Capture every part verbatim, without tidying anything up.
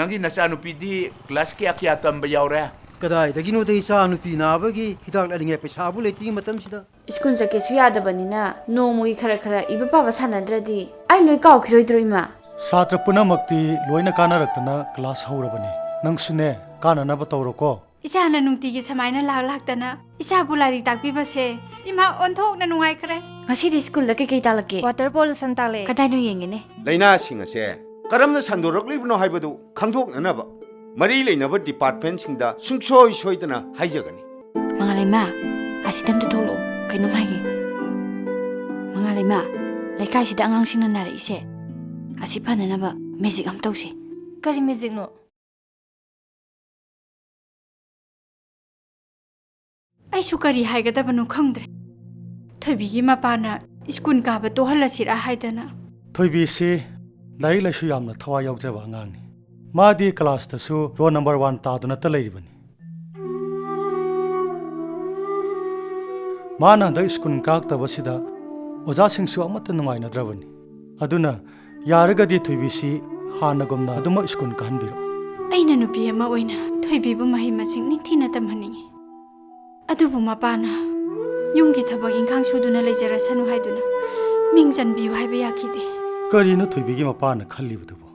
ꯅꯪꯒꯤ ꯅꯆꯥꯅꯨꯄꯤꯗꯤ ꯀ꯭ꯂꯥꯁ ꯀꯌꯥ ꯀꯌꯥ ꯇꯝꯕ ꯌꯥꯎꯔꯦ? ꯀꯗꯥꯏꯗꯒꯤꯅꯣꯗ, ꯏꯆꯥ ꯅꯨꯄꯤ ꯅꯥꯕꯒꯤ ꯍꯤꯗꯥꯛ ꯂꯩꯅꯤꯡꯉꯥꯏ ꯄꯩꯁꯥꯕꯨ ꯂꯩꯇ꯭ꯔꯤꯉꯩ ꯃꯇꯝꯁꯤꯗ꯫ ꯁ꯭ꯀꯨꯜ ꯆꯠꯀꯦꯁꯨ ꯌꯥꯗꯕꯅꯤꯅ ꯅꯣꯡꯃꯒꯤ ꯈꯔ ꯈꯔ ꯏꯕ ꯄꯥꯕ ꯁꯥꯟꯅꯗ꯭ꯔꯗꯤ ꯑꯩ ꯂꯣꯏ ꯀꯥꯎꯈꯤꯔꯣꯏꯗ꯭ꯔꯣ, ꯏꯃꯥ? ꯁꯥꯇ꯭ꯔ ꯄꯨꯝꯅꯃꯛꯇꯤ ꯂꯣꯏꯅ ꯀꯥꯟꯅꯔꯛꯇꯅ ꯀ꯭ꯂꯥꯁ ꯍꯧꯔꯕꯅꯤ꯫ ꯅꯪꯁꯨꯅꯦ, ꯀꯥꯟꯅꯅꯕ ꯇꯧꯔꯣꯀꯣ꯫ ꯏꯆꯥꯅ ꯅꯨꯡꯇꯤꯒꯤ ꯁꯨꯃꯥꯏꯅ ꯂꯥꯛ ꯂꯥꯛꯇꯅ ꯏꯆꯥꯕꯨ ꯂꯥꯏꯔꯤꯛ ꯇꯥꯛꯄꯤꯕꯁꯦ ꯏꯃꯥ ꯑꯣꯟꯊꯣꯛꯅ ꯅꯨꯡꯉꯥꯏꯈ꯭ꯔꯦ꯫ ꯉꯁꯤꯗꯤ ꯁ꯭ꯀꯨꯜꯗ ꯀꯩꯀꯩ ꯇꯥꯛꯂꯛꯀꯦ? Water pollution ꯇꯥꯛꯂꯛꯑꯦ꯫ ꯀꯗꯥꯏꯅꯣ ꯌꯦꯡꯒꯦꯅꯦ꯫ ꯂꯥꯏꯅꯥꯁꯤꯡ ꯑꯁꯦ ꯀꯔꯝꯅ ꯁꯟꯗꯣꯔꯛꯂꯤꯕꯅꯣ ꯍꯥꯏꯕꯗꯨ ꯈꯪꯗꯣꯛꯅꯅꯕ ꯃꯔꯤ ꯂꯩꯅꯕ ꯗꯤꯄꯥꯔꯠꯃꯦꯟꯁꯤꯡꯗ ꯁꯨꯡꯁꯣꯏ ꯁꯣꯏꯗꯅ ꯍꯥꯏꯖꯒꯅꯤ꯫ ꯃꯉꯥꯂꯩꯃ, ꯑꯁꯤꯗ ꯑꯝꯇ ꯊꯣꯛꯂꯛꯑꯣ, ꯀꯩꯅꯣꯝ ꯍꯥꯏꯒꯦ꯫ ꯃꯉꯥꯂꯩꯃ, ꯂꯩꯀꯥꯏꯁꯤꯗ ꯑꯉꯥꯡꯁꯤꯡꯅ ꯅꯥꯔꯛꯏꯁꯦ, ꯑꯁꯤ ꯐꯅꯅꯕ ꯃꯦꯖꯤꯛ ꯑꯃ ꯇꯧꯁꯦ꯫ ꯀꯔꯤ ꯃꯦꯖꯤꯛꯅꯣ? ꯑꯩꯁꯨ ꯀꯔꯤ ꯍꯥꯏꯒꯗꯕꯅꯣ ꯈꯪꯗ꯭ꯔꯦ꯫ ꯊꯣꯏꯕꯤꯒꯤ ꯃꯄꯥꯅ ꯁ꯭ꯀꯨꯜ ꯀꯥꯕ ꯇꯣꯛꯍꯜꯂꯁꯤꯔꯥ ꯍꯥꯏꯗꯅ꯫ ꯊꯣꯏꯕꯤꯁꯤ ꯂꯥꯏꯔꯤꯛ ꯂꯥꯏꯁꯨ ꯌꯥꯝꯅ ꯊꯋꯥꯏ ꯌꯥꯎꯖꯕ ꯑꯉꯥꯡꯅꯤ꯫ ꯃꯥꯗꯤ ꯀ꯭ꯂꯥꯁꯇꯁꯨ ꯔꯣꯜ ꯅꯝꯕꯔ ꯋꯥꯟ ꯇꯥꯗꯨꯅꯇ ꯂꯩꯔꯤꯕꯅꯤ꯫ ꯃꯥꯅ ꯍꯟꯗꯛ ꯁ꯭ꯀꯨꯜ ꯀꯥꯔꯛꯇꯕꯁꯤꯗ ꯑꯣꯖꯥꯁꯤꯡꯁꯨ ꯑꯃꯠꯇ ꯅꯨꯡꯉꯥꯏꯅꯗ꯭ꯔꯕꯅꯤ꯫ ꯑꯗꯨꯅ ꯌꯥꯔꯒꯗꯤ ꯊꯣꯏꯕꯤꯁꯤ ꯍꯥꯟꯅꯒꯨꯝꯅ ꯑꯗꯨꯃꯛ ꯁ꯭ꯀꯨꯜ ꯀꯥꯍꯟꯕꯤꯔꯛꯎ꯫ ꯑꯩꯅ ꯅꯨꯄꯤ ꯑꯃ ꯑꯣꯏꯅ ꯊꯣꯏꯕꯤꯕꯨ ꯃꯍꯩ ꯃꯁꯤꯡ ꯅꯤꯡꯊꯤꯅ ꯇꯝꯍꯟꯅꯤꯡꯏ꯫ ꯑꯗꯨꯕꯨ ꯃꯄꯥꯅ ꯌꯨꯝꯒꯤ ꯊꯕꯛ ꯏꯪꯈꯥꯡ ꯁꯨꯗꯨꯅ ꯂꯩꯖꯔꯁꯅꯨ ꯍꯥꯏꯗꯨꯅ ꯃꯤꯡ ꯆꯟꯕꯤꯌꯨ ꯍꯥꯏꯕ ꯌꯥꯈꯤꯗꯦ꯫ ꯀꯔꯤꯅꯣ ꯊꯣꯏꯕꯤꯒꯤ ꯃꯄꯥꯅ ꯈꯜꯂꯤꯕꯗꯨꯕꯨ?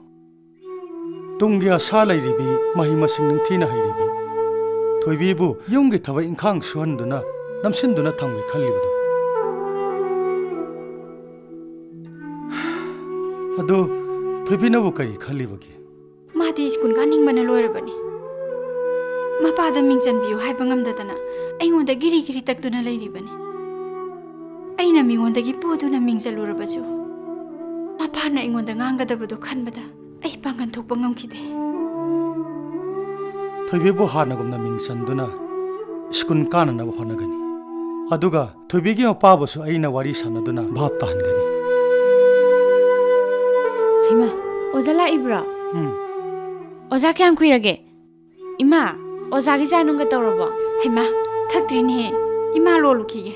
ꯇꯨꯡꯒꯤ ꯑꯁꯥ ꯂꯩꯔꯤꯕꯤ, ꯃꯍꯩ ꯃꯁꯤꯡ ꯅꯤꯡꯊꯤꯅ ꯍꯩꯔꯤꯕꯤ ꯊꯣꯏꯕꯤꯕꯨ ꯌꯨꯝꯒꯤ ꯊꯕꯛ ꯏꯪꯈꯥꯡ ꯁꯨꯍꯟꯗꯨꯅ, ꯅꯝꯁꯤꯟꯗꯨꯅ ꯊꯝꯒꯦ ꯈꯜꯂꯤꯕꯗꯨ? ꯑꯗꯨ ꯊꯣꯏꯕꯤꯅꯕꯨ ꯀꯔꯤ ꯈꯜꯂꯤꯕꯒꯦ? ꯃꯥꯗꯤ ꯁ꯭ꯀꯨꯜ ꯀꯥꯅꯤꯡꯕꯅ ꯂꯣꯏꯔꯕꯅꯤ꯫ ꯃꯄꯥꯗ ꯃꯤꯡ ꯆꯟꯕꯤꯌꯨ ꯍꯥꯏꯕ ꯉꯝꯗꯗꯅ ꯑꯩꯉꯣꯟꯗ ꯒꯤꯔꯤ ꯒꯤꯔꯤ ꯇꯛꯇꯨꯅ ꯂꯩꯔꯤꯕꯅꯤ꯫ ꯑꯩꯅ ꯃꯤꯉꯣꯟꯗꯒꯤ ꯄꯨꯗꯨꯅ ꯃꯤꯡ ꯆꯜꯂꯨꯔꯕꯁꯨ, ꯃꯄꯥꯅ ꯑꯩꯉꯣꯟꯗ ꯉꯥꯡꯒꯗꯕꯗꯣ ꯈꯟꯕꯗ ꯑꯩ ꯄꯥꯡꯒꯜ ꯊꯣꯛꯄ ꯉꯝꯈꯤꯗꯦ꯫ ꯊꯣꯏꯕꯤꯕꯨ ꯍꯥꯟꯅꯒꯨꯝꯅ ꯃꯤꯡ ꯆꯟꯗꯨꯅ ꯁ꯭ꯀꯨꯜ ꯀꯥꯅꯅꯕ ꯍꯣꯠꯅꯒꯅꯤ꯫ ꯑꯗꯨꯒ ꯊꯣꯏꯕꯤꯒꯤ ꯃꯄꯥꯕꯨꯁꯨ ꯑꯩꯅ ꯋꯥꯔꯤ ꯁꯥꯟꯅꯗꯨꯅ ꯚꯥꯞ ꯇꯥꯍꯟꯒꯅꯤ꯫ ꯍꯩꯃꯥ, ꯑꯣꯖꯥ ꯂꯥꯛꯏꯕ꯭ꯔꯣ? ꯎꯝ꯫ ꯑꯣꯖꯥ, ꯀꯌꯥꯝ ꯀꯨꯏꯔꯒꯦ? ꯏꯃꯥ, ꯑꯣꯖꯥꯒꯤ ꯆꯥ ꯅꯨꯡꯒ ꯇꯧꯔꯕꯣ? ꯍꯩꯃꯥ, ꯊꯛꯇ꯭ꯔꯤꯅꯦꯍꯦ꯫ ꯏꯃꯥ ꯂꯣꯜꯂꯨꯈꯤꯒꯦ꯫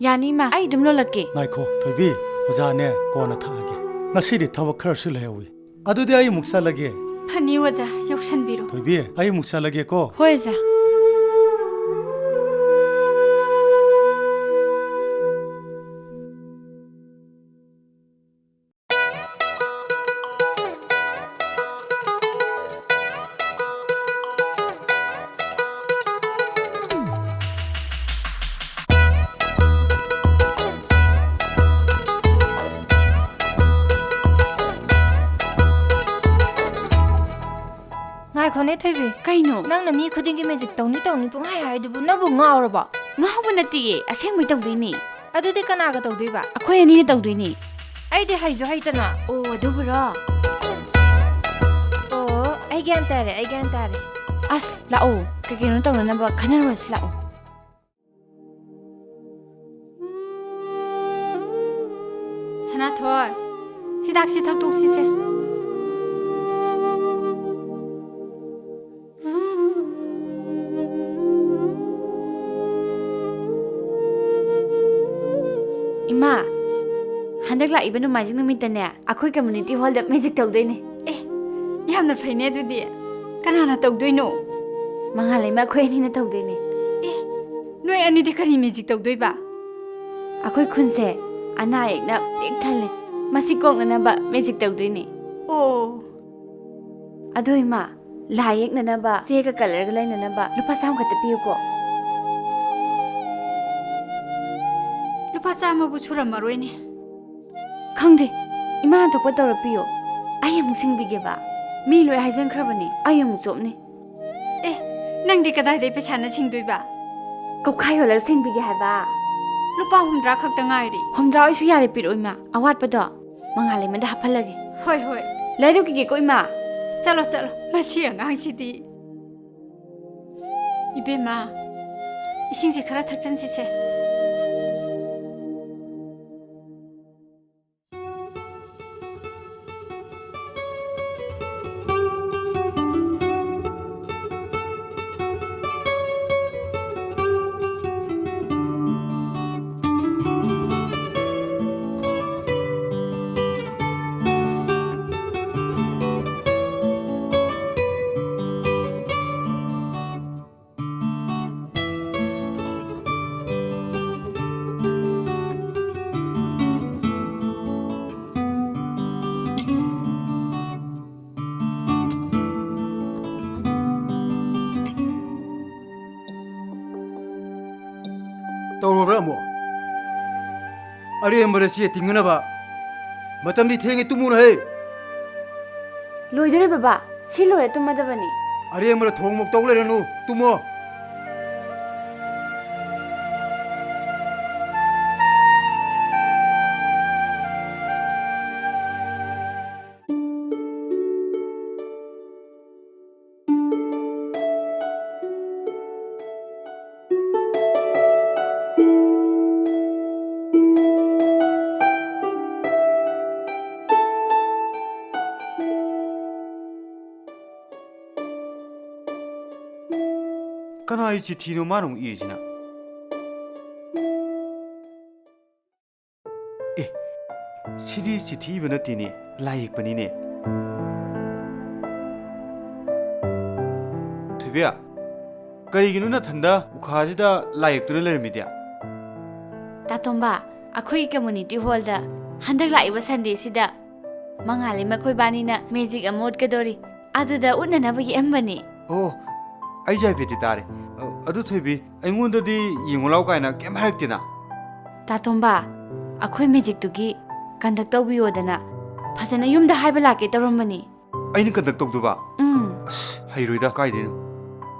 ꯌꯥꯅꯤ ꯏꯃꯥ, ꯑꯩ ꯑꯗꯨꯝ ꯂꯣꯜꯂꯛꯀꯦ꯫ ꯉꯥꯏꯈꯣ ꯊꯣꯏꯕꯤ, ꯑꯣꯖꯥꯅꯦ ꯀꯣꯟꯅ ꯊꯛꯑꯒꯦ꯫ ꯉꯁꯤꯗꯤ ꯊꯕꯛ ꯈꯔꯁꯨ ꯂꯩꯍꯧꯏ꯫ ꯑꯗꯨꯗꯤ ꯑꯩ ꯑꯃꯨꯛ ꯆꯠꯂꯒꯦ꯫ ꯐꯅꯤ ꯑꯣꯖꯥ, ꯌꯧꯁꯟꯕꯤꯔꯣ꯫ ꯊꯣꯏꯕꯤ, ꯑꯩ ꯑꯃꯨꯛ ꯆꯠꯂꯒꯦꯀꯣ꯫ ꯍꯣꯏ ꯑꯣꯖꯥ꯫ ꯉꯥꯏꯈꯣꯅꯦ ꯊꯣꯏꯕꯤ꯫ ꯀꯩꯅꯣ? ꯅꯪꯅ ꯃꯤ ꯈꯨꯗꯤꯡꯒꯤ ꯃꯦꯖꯤꯛ ꯇꯧꯅꯤ ꯇꯧꯅꯤ ꯄꯨꯡꯍꯥꯏ ꯍꯥꯏꯗꯨꯕꯨ ꯅꯪꯕꯨ ꯉꯥꯎꯔꯕꯣ? ꯉꯥꯎꯕ ꯅꯠꯇꯤꯌꯦ, ꯑꯁꯦꯡꯕꯩ ꯇꯧꯗꯣꯏꯅꯦ꯫ ꯑꯗꯨꯗꯤ ꯀꯅꯥꯒ ꯇꯧꯗꯣꯏꯕ? ꯑꯩꯈꯣꯏ ꯑꯅꯤꯅ ꯇꯧꯗꯣꯏꯅꯦ꯫ ꯑꯩꯗꯤ ꯍꯩꯁꯨ ꯍꯩꯇꯅ꯫ ꯑꯣ, ꯑꯗꯨꯕꯨꯔꯣ? ꯑꯣ, ꯑꯩ ꯒ꯭ꯌꯥꯟ ꯇꯥꯔꯦ, ꯑꯩ ꯒ꯭ꯌꯥꯟ ꯇꯥꯔꯦ꯫ ꯑꯁ, ꯂꯥꯛꯑꯣ, ꯀꯩ ꯀꯩꯅꯣ ꯇꯧꯅꯅꯕ ꯈꯟꯅꯔꯨꯔꯁꯤ ꯂꯥꯛꯑꯣ꯫ ꯁꯅꯥꯊꯣꯏ, ꯍꯤꯗꯥꯛꯁꯤ ꯊꯛꯇꯣꯛꯁꯤꯁꯦ꯫ ꯏꯃꯥ, ꯍꯟꯗꯛ ꯂꯥꯛꯏꯕ ꯅꯣꯡꯃꯥꯏꯖꯤꯡ ꯅꯨꯃꯤꯠꯇꯅꯦ, ꯑꯩꯈꯣꯏ community hall ꯗ ꯃꯦꯖꯤꯛ ꯇꯧꯗꯣꯏꯅꯦ꯫ ꯑꯦ, ꯌꯥꯝꯅ ꯐꯩꯅꯦ ꯑꯗꯨꯗꯤ꯫ ꯀꯅꯥꯅ ꯇꯧꯗꯣꯏꯅꯣ? ꯃꯉꯥꯜꯂꯩꯃ ꯑꯩꯈꯣꯏ ꯑꯅꯤꯅ ꯇꯧꯗꯣꯏꯅꯦ꯫ ꯑꯦ, ꯅꯣꯏ ꯑꯅꯤꯗꯤ ꯀꯔꯤ ꯃꯦꯖꯤꯛ ꯇꯧꯗꯣꯏꯕ? ꯑꯩꯈꯣꯏ ꯈꯨꯟꯁꯦ ꯑꯅꯥ ꯑꯌꯦꯛꯅ ꯄꯤꯛ ꯊꯜꯂꯦ꯫ ꯃꯁꯤ ꯀꯣꯛꯅꯅꯕ ꯃꯦꯖꯤꯛ ꯇꯧꯗꯣꯏꯅꯦ꯫ ꯑꯣ꯫ ꯑꯗꯣ ꯏꯃꯥ, ꯂꯥꯏ ꯌꯦꯛꯅꯅꯕ ꯆꯦꯒ colour ꯒ ꯂꯩꯅꯅꯕ ꯂꯨꯄꯥ ꯆꯥꯝꯃ ꯈꯛꯇ ꯄꯤꯌꯨꯀꯣ꯫ ꯂꯨꯄꯥ ꯆꯥꯝꯃꯕꯨ ꯁꯨꯔꯝꯃꯔꯣꯏꯅꯦ꯫ ꯈꯪꯗꯦ, ꯏꯃꯥꯅ ꯊꯣꯛꯄ ꯇꯧꯔꯛꯄꯤꯌꯣ꯫ ꯑꯩ ꯑꯃꯨꯛ ꯁꯤꯡꯕꯤꯒꯦꯕ꯫ ꯃꯤ ꯂꯣꯏ ꯍꯥꯏꯖꯤꯟꯈ꯭ꯔꯕꯅꯦ, ꯑꯩ ꯑꯃꯨꯛ ꯆꯣꯞꯅꯤ꯫ ꯑꯦ, ꯅꯪꯗꯤ ꯀꯗꯥꯏꯗꯩ ꯄꯩꯁꯥꯅ ꯁꯤꯡꯗꯣꯏꯕ? ꯀꯧꯈꯥꯏ ꯌꯣꯜꯂꯒ ꯁꯤꯡꯕꯤꯒꯦ ꯍꯥꯏꯕ꯫ ꯂꯨꯄꯥ ꯍꯨꯝꯗ꯭ꯔꯥ ꯈꯛꯇ ꯉꯥꯏꯔꯦ꯫ ꯍꯨꯝꯗ꯭ꯔꯥ ꯑꯣꯏꯁꯨ ꯌꯥꯔꯦ, ꯄꯤꯔꯛꯑꯣ ꯏꯃꯥ꯫ ꯑꯋꯥꯠꯄꯗꯣ ꯃꯉꯥꯜꯂꯩꯃꯗ ꯍꯥꯞꯍꯜꯂꯒꯦ꯫ ꯍꯣꯏ, ꯍꯣꯏ꯫ ꯂꯩꯔꯨꯈꯤꯒꯦꯀꯣ ꯏꯃꯥ꯫ ꯆꯠꯂꯣ, ꯆꯠꯂꯣ꯫ ꯃꯁꯤ ꯑꯉꯥꯡꯁꯤꯗꯤ꯫ ꯏꯕꯦꯝꯃ, ꯏꯁꯤꯡꯁꯦ ꯈꯔ ꯊꯛꯆꯟꯁꯤꯁꯦ꯫ ꯇꯧꯔꯕ꯭ꯔꯥ ꯑꯃꯨꯛ? ꯑꯔꯦꯝꯕꯗ ꯆꯦ ꯇꯤꯡꯅꯅꯕ꯫ ꯃꯇꯝꯗꯤ ꯊꯦꯡꯉꯦ, ꯇꯨꯝꯃꯨꯅꯍꯦ꯫ ꯂꯣꯏꯗꯣꯔꯦ ꯕꯕꯥ, ꯁꯤ ꯂꯣꯏꯔ ꯇꯨꯝꯃꯗꯕꯅꯤ꯫ ꯑꯔꯦꯝꯕꯗ ꯊꯣꯡꯃꯣꯛ ꯇꯧ ꯂꯩꯔꯅꯨ, ꯇꯨꯝꯃꯣ꯫ ꯀꯅꯥꯒꯤ ꯆꯤꯊꯤꯅꯣ ꯃꯥꯅ ꯑꯃꯨꯛ ꯏꯔꯤꯁꯤꯅ? ꯑꯦ, ꯁꯤꯗꯤ ꯆꯤꯊꯤ ꯏꯕ ꯅꯠꯇꯦꯅꯦ, ꯂꯥꯏ ꯌꯦꯛꯄꯅꯤꯅꯦ꯫ ꯊꯣꯏꯕꯤ, ꯀꯔꯤꯒꯤꯅꯣ ꯅꯊꯟꯗ ꯎꯈꯥꯁꯤꯗ ꯂꯥꯏ ꯌꯦꯛꯇꯨꯅ ꯂꯩꯔꯝꯃꯤꯗꯤ? ꯇꯥꯇꯣꯝꯕ, ꯑꯩꯈꯣꯏꯒꯤ community hallꯗ ꯍꯟꯗꯛ ꯂꯥꯛꯏꯕ Sundayꯁꯤꯗ ꯃꯉꯥꯜꯂꯩꯃ ꯑꯩꯈꯣꯏꯕꯥꯅꯤꯅ magic ꯑꯃ ꯎꯠꯀꯗꯧꯔꯤ꯫ ꯑꯗꯨꯗ ꯎꯠꯅꯅꯕ ꯌꯦꯛꯑꯝꯕꯅꯤ꯫ ꯑꯣ, ꯑꯩꯁꯨ ꯍꯥꯏꯐꯦꯠꯇꯤ ꯇꯥꯔꯦ꯫ ꯑ, ꯑꯗꯨ ꯊꯣꯏꯕꯤ, ꯑꯩꯉꯣꯟꯗꯗꯤ ꯌꯦꯡꯉꯨ ꯂꯥꯎ ꯀꯥꯏꯅ ꯀꯩꯝ ꯍꯥꯏꯔꯛꯇꯦꯅ꯫ ꯇꯥꯇꯣꯝꯕ, ꯑꯩꯈꯣꯏ magicꯇꯨꯒꯤ conduct ꯇꯧꯕꯤꯌꯣꯗꯅ ꯐꯖꯅ ꯌꯨꯝꯗ ꯍꯥꯏꯕ ꯂꯥꯛꯀꯦ ꯇꯧꯔꯝꯕꯅꯤ꯫ ꯑꯩꯅ conduct ꯇꯧꯗꯨꯕ? ꯎꯝ꯫ ꯑꯁ, ꯍꯩꯔꯣꯏꯗ, ꯀꯥꯏꯗꯩꯅꯣ?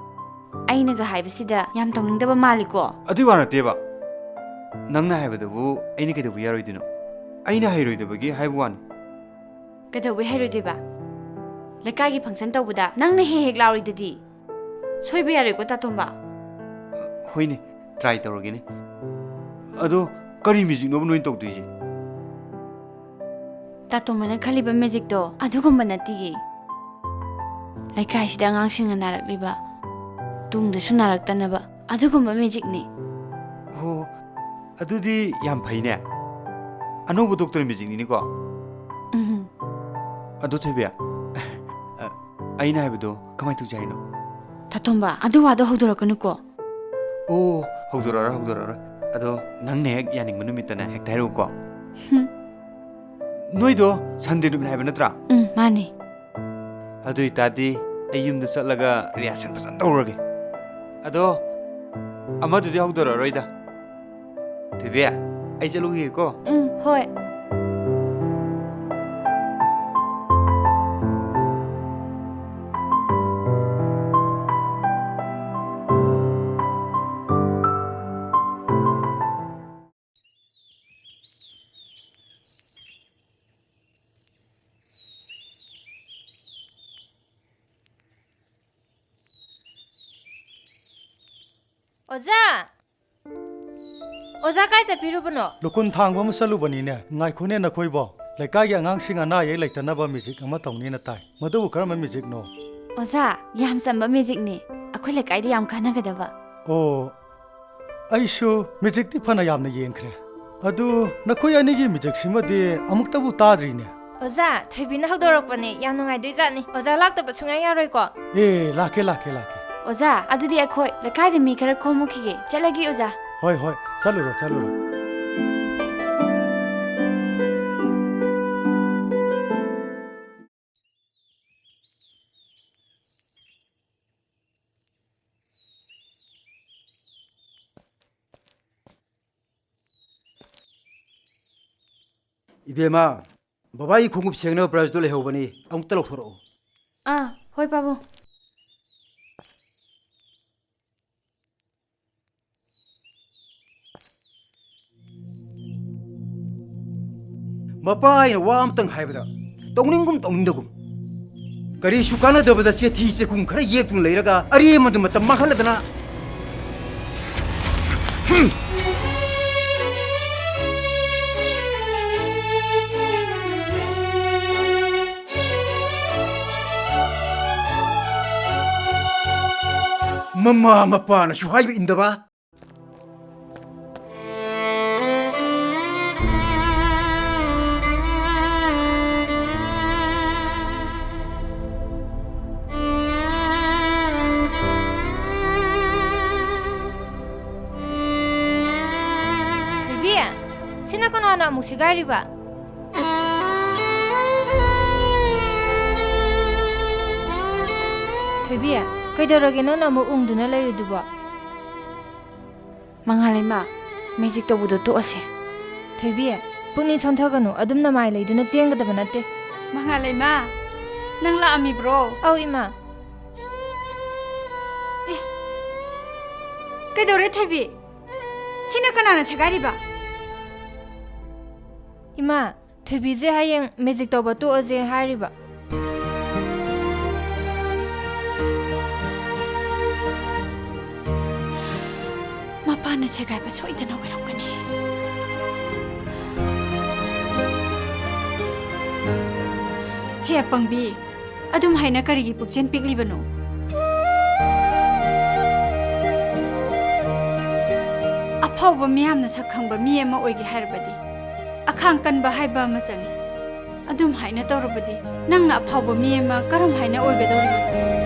ꯑꯩꯅꯒ ꯍꯥꯏꯕꯁꯤꯗ ꯌꯥꯝ ꯇꯧꯅꯤꯡꯗꯕ ꯃꯥꯜꯂꯤꯀꯣ? ꯑꯗꯨꯏ ꯋꯥ ꯅꯠꯇꯦꯕ꯫ ꯅꯪꯅ ꯍꯥꯏꯕꯗꯕꯨ ꯑꯩꯅ ꯀꯩꯗꯧꯕ ꯌꯥꯔꯣꯏꯗꯣꯏꯅꯣ? ꯑꯩꯅ ꯍꯩꯔꯣꯏꯗꯕꯒꯤ ꯍꯥꯏꯕ ꯋꯥꯅꯤ꯫ ꯀꯩꯗꯧꯕꯩ ꯍꯩꯔꯣꯏꯗꯣꯏꯕ? ꯂꯩꯀꯥꯏꯒꯤ function ꯇꯧꯕꯗ ꯅꯪꯅ ꯍꯦꯛ ꯍꯦꯛ ꯂꯥꯎꯔꯤꯗꯨꯗꯤ꯫ ꯁꯣꯏꯕ ꯌꯥꯔꯣꯏꯀꯣ, ꯇꯥꯇꯣꯝꯕ꯫ ꯍꯣꯏꯅꯦ, try ꯇꯧꯔꯒꯦꯅꯦ꯫ ꯑꯗꯣ ꯀꯔꯤ magicꯅꯣꯕ ꯅꯣꯏꯅ ꯇꯧꯗꯣꯏꯁꯦ? ꯇꯥꯇꯣꯝꯕꯅ ꯈꯜꯂꯤꯕ magicꯇꯣ ꯑꯗꯨꯒꯨꯝꯕ ꯅꯠꯇꯤꯌꯦ꯫ ꯂꯩꯀꯥꯏꯁꯤꯗ ꯑꯉꯥꯡꯁꯤꯡꯅ ꯅꯥꯔꯛꯂꯤꯕ, ꯇꯨꯡꯗꯁꯨ ꯅꯥꯔꯛꯇꯅꯕ ꯑꯗꯨꯒꯨꯝꯕ magicꯅꯤ꯫ ꯑꯣ, ꯑꯗꯨꯗꯤ ꯌꯥꯝ ꯐꯩꯅꯦ꯫ ꯑꯅꯧꯕ doctor magicꯅꯤꯅꯦꯀꯣ꯫ ꯎꯝ꯫ ꯑꯗꯨ ꯊꯣꯏꯕꯤ, ꯑ, ꯑꯩꯅ ꯍꯥꯏꯕꯗꯣ ꯀꯃꯥꯏꯅ ꯇꯧꯁꯦ ꯍꯥꯏꯅꯣ? ꯇꯥꯇꯣꯝꯕ, ꯑꯗꯨ ꯋꯥꯗꯣ ꯍꯧꯗꯣꯔꯛꯀꯅꯨꯀꯣ꯫ ꯑꯣ, ꯍꯧꯗꯣꯔꯛꯑꯔꯣꯏ, ꯍꯧꯗꯣꯔꯛꯑꯔꯣꯏ꯫ ꯑꯗꯣ ꯅꯪꯅ ꯍꯦꯛ ꯌꯥꯅꯤꯡꯕ ꯅꯨꯃꯤꯠꯇꯅ ꯍꯦꯛꯇ ꯍꯥꯏꯔꯛꯎꯀꯣ꯫ ꯍꯨꯝ꯫ ꯅꯣꯏꯗꯣ Sunday ꯅꯨꯃꯤꯠ ꯍꯥꯏꯕ ꯅꯠꯇ꯭ꯔꯥ? ꯎꯝ, ꯃꯥꯅꯤ꯫ ꯑꯗꯨ ꯑꯣꯏꯇꯥꯔꯗꯤ ꯑꯩ ꯌꯨꯝꯗ ꯆꯠꯂꯒ rehearsal ꯐꯖꯅ ꯇꯧꯔꯨꯔꯒꯦ꯫ ꯑꯗꯣ ꯑꯃꯗꯨꯗꯤ ꯍꯧꯗꯣꯔꯛꯑꯔꯣꯏꯗ꯫ ꯊꯣꯏꯕꯤ, ꯑꯩ ꯆꯠꯂꯨꯈꯤꯒꯦꯀꯣ꯫ ꯎꯝ, ꯍꯣꯏ꯫ ꯑꯣꯖꯥ! ꯑꯣꯖꯥ, ꯀꯥꯏ ꯆꯠꯄꯤꯔꯨꯕꯅꯣ? ꯂꯨꯀꯨꯟ ꯊꯥꯡꯕ ꯑꯃ ꯆꯠꯂꯨꯕꯅꯤꯅꯦ꯫ ꯉꯥꯏꯈꯣꯅꯦ ꯅꯈꯣꯏꯕꯣ꯫ ꯂꯩꯀꯥꯏꯒꯤ ꯑꯉꯥꯡꯁꯤꯡ ꯑꯅꯥ ꯑꯌꯦꯛ ꯂꯩꯇꯅꯕ ꯃ꯭ꯌꯨꯖꯤꯛ ꯑꯃ ꯇꯧꯅꯤꯅ ꯇꯥꯏ꯫ ꯃꯗꯨꯕꯨ ꯀꯔꯝꯕ ꯃ꯭ꯌꯨꯖꯤꯛꯅꯣ? ꯑꯣꯖꯥ, ꯌꯥꯝ ꯆꯝꯕ ꯃ꯭ꯌꯨꯖꯤꯛꯅꯤ꯫ ꯑꯩꯈꯣꯏ ꯂꯩꯀꯥꯏꯗ ꯌꯥꯝ ꯀꯥꯟꯅꯒꯗꯕ꯫ ꯑꯣ, ꯑꯩꯁꯨ ꯃ꯭ꯌꯨꯖꯤꯛꯇꯤ ꯐꯅ ꯌꯥꯝꯅ ꯌꯦꯡꯈ꯭ꯔꯦ꯫ ꯑꯗꯨ ꯅꯈꯣꯏ ꯑꯅꯤꯒꯤ ꯃ꯭ꯌꯨꯖꯤꯛꯁꯤꯃꯗꯤ ꯑꯃꯨꯛꯇꯕꯨ ꯇꯥꯗ꯭ꯔꯤꯅꯦ꯫ ꯑꯣꯖꯥ, ꯊꯣꯏꯕꯤꯅ ꯍꯧꯗꯣꯔꯛꯄꯅꯦ꯫ ꯌꯥꯝ ꯅꯨꯡꯉꯥꯏꯗꯣꯏꯖꯥꯠꯅꯤ꯫ ꯑꯣꯖꯥ ꯂꯥꯛꯇꯕ ꯁꯨꯡꯌꯥ ꯌꯥꯔꯣꯏꯀꯣ꯫ ꯑꯦ, ꯂꯥꯛꯀꯦ, ꯂꯥꯛꯀꯦ, ꯂꯥꯛꯀꯦ꯫ ꯑꯣꯖꯥ, ꯑꯗꯨꯗꯤ ꯑꯩꯈꯣꯏ ꯂꯩꯀꯥꯏꯗ ꯃꯤ ꯈꯔ ꯈꯣꯝꯃꯨꯈꯤꯒꯦ꯫ ꯆꯠꯂꯒꯦ, ꯑꯣꯖꯥ꯫ ꯍꯣꯏ, ꯍꯣꯏ, ꯆꯠꯂꯨꯔꯣ, ꯆꯠꯂꯨꯔꯣ꯫ ꯏꯕꯦꯝꯃ, ꯕꯕꯥꯒꯤ ꯈꯣꯡꯎꯞ ꯁꯦꯡꯅꯕ ꯕ꯭ꯔꯁꯇꯨ ꯂꯩꯍꯧꯕꯅꯤ, ꯑꯃꯨꯛꯇ ꯂꯧꯊꯣꯔꯛꯑꯣ꯫ ꯑꯥ, ꯍꯣꯏ, ꯄꯥꯕꯨꯡ꯫ ꯃꯄꯥ ꯍꯥꯏꯅ ꯋꯥ ꯑꯃꯇꯪ ꯍꯥꯏꯕꯗ ꯇꯧꯅꯤꯡꯒꯨꯝ ꯇꯧꯅꯤꯡꯗꯒꯨꯝ, ꯀꯔꯤꯁꯨ ꯀꯥꯟꯅꯗꯕꯗ ꯆꯦꯊꯤ ꯆꯦꯈꯨꯝ ꯈꯔ ꯌꯦꯛꯇꯨꯅ ꯂꯩꯔꯒ ꯑꯔꯦꯝꯕꯗ ꯃꯇꯝ ꯃꯥꯡꯍꯜꯂꯗꯅ꯫ ꯍꯨꯝ! ꯃꯃꯥ ꯃꯄꯥꯅꯁꯨ ꯍꯥꯏꯕ ꯏꯟꯗꯕ꯫ ꯊꯣꯏꯕꯤ, ꯁꯤꯅ ꯀꯅꯥꯅ ꯑꯃꯨꯛ ꯁꯤꯒꯥꯏꯔꯤꯕ? ꯊꯣꯏꯕꯤ, ꯀꯩꯗꯧꯔꯒꯦ ꯅꯪꯅ ꯑꯃꯨꯛ ꯎꯪꯗꯨꯅ ꯂꯩꯔꯤꯗꯨꯕꯣ? ꯃꯉꯥꯜꯂꯩꯃ, ꯃꯦꯖꯤꯛ ꯇꯧꯕꯗꯣ ꯇꯣꯛꯑꯁꯦ꯫ ꯊꯣꯏꯕꯤ, ꯄꯨꯛꯅꯤꯡ ꯁꯣꯟꯊꯒꯅꯨ, ꯑꯗꯨꯝ ꯅꯃꯥꯏ ꯂꯩꯗꯨꯅ ꯆꯦꯟꯒꯗꯕ ꯅꯠꯇꯦ꯫ ꯃꯉꯥꯜꯂꯩꯃ, ꯅꯪ ꯂꯥꯛꯑꯝꯃꯤꯕ꯭ꯔꯣ? ꯑꯧ, ꯏꯃꯥ꯫ ꯑꯦ, ꯀꯩꯗꯧꯔꯦ ꯊꯣꯏꯕꯤ? ꯁꯤꯅ ꯀꯅꯥꯅ ꯁꯦꯒꯥꯏꯔꯤꯕ? ꯏꯃꯥ, ꯊꯣꯏꯕꯤꯁꯦ ꯍꯌꯦꯡ ꯃꯦꯖꯤꯛ ꯇꯧꯕ ꯇꯣꯛꯑꯁꯦ ꯍꯥꯏꯔꯤꯕ꯫ ꯃꯄꯥꯅ ꯁꯦꯒꯥꯏꯕ ꯁꯣꯏꯗꯅ ꯑꯣꯏꯔꯝꯒꯅꯤ꯫ ꯍꯦ ꯑꯄꯪꯕꯤ, ꯑꯗꯨꯝ ꯍꯥꯏꯅ ꯀꯔꯤꯒꯤ ꯄꯨꯛꯆꯦꯜ ꯄꯤꯛꯂꯤꯕꯅꯣ? ꯑꯐꯥꯎꯕ ꯃꯤꯌꯥꯝꯅ ꯁꯛ ꯈꯪꯕ ꯃꯤ ꯑꯃ ꯑꯣꯏꯒꯦ ꯍꯥꯏꯔꯕꯗꯤ ꯑꯈꯥꯡ ꯀꯟꯕ ꯍꯥꯏꯕ ꯑꯃ ꯆꯪꯏ꯫ ꯑꯗꯨꯝ ꯍꯥꯏꯅ ꯇꯧꯔꯕꯗꯤ ꯅꯪꯅ ꯑꯐꯥꯎꯕ ꯃꯤ ꯑꯃ ꯀꯔꯝ ꯍꯥꯏꯅ ꯑꯣꯏꯒꯗꯧꯔꯤꯕꯅꯣ?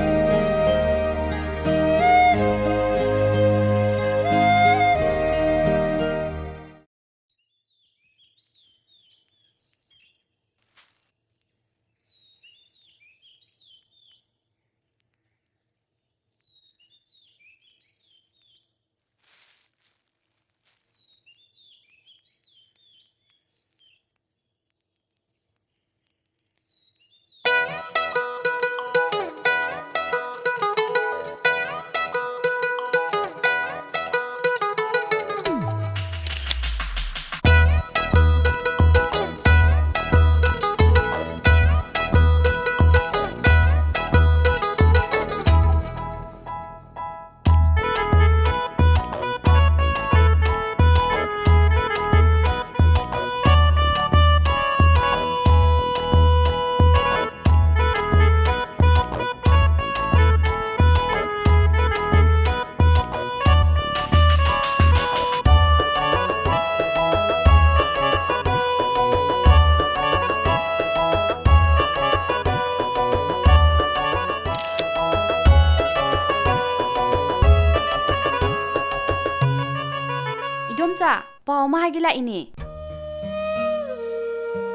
ꯏꯗꯣꯝꯆꯥ, ꯄꯥꯎ ꯑꯃ ꯍꯥꯏꯒꯦ ꯂꯥꯛꯏꯅꯦ꯫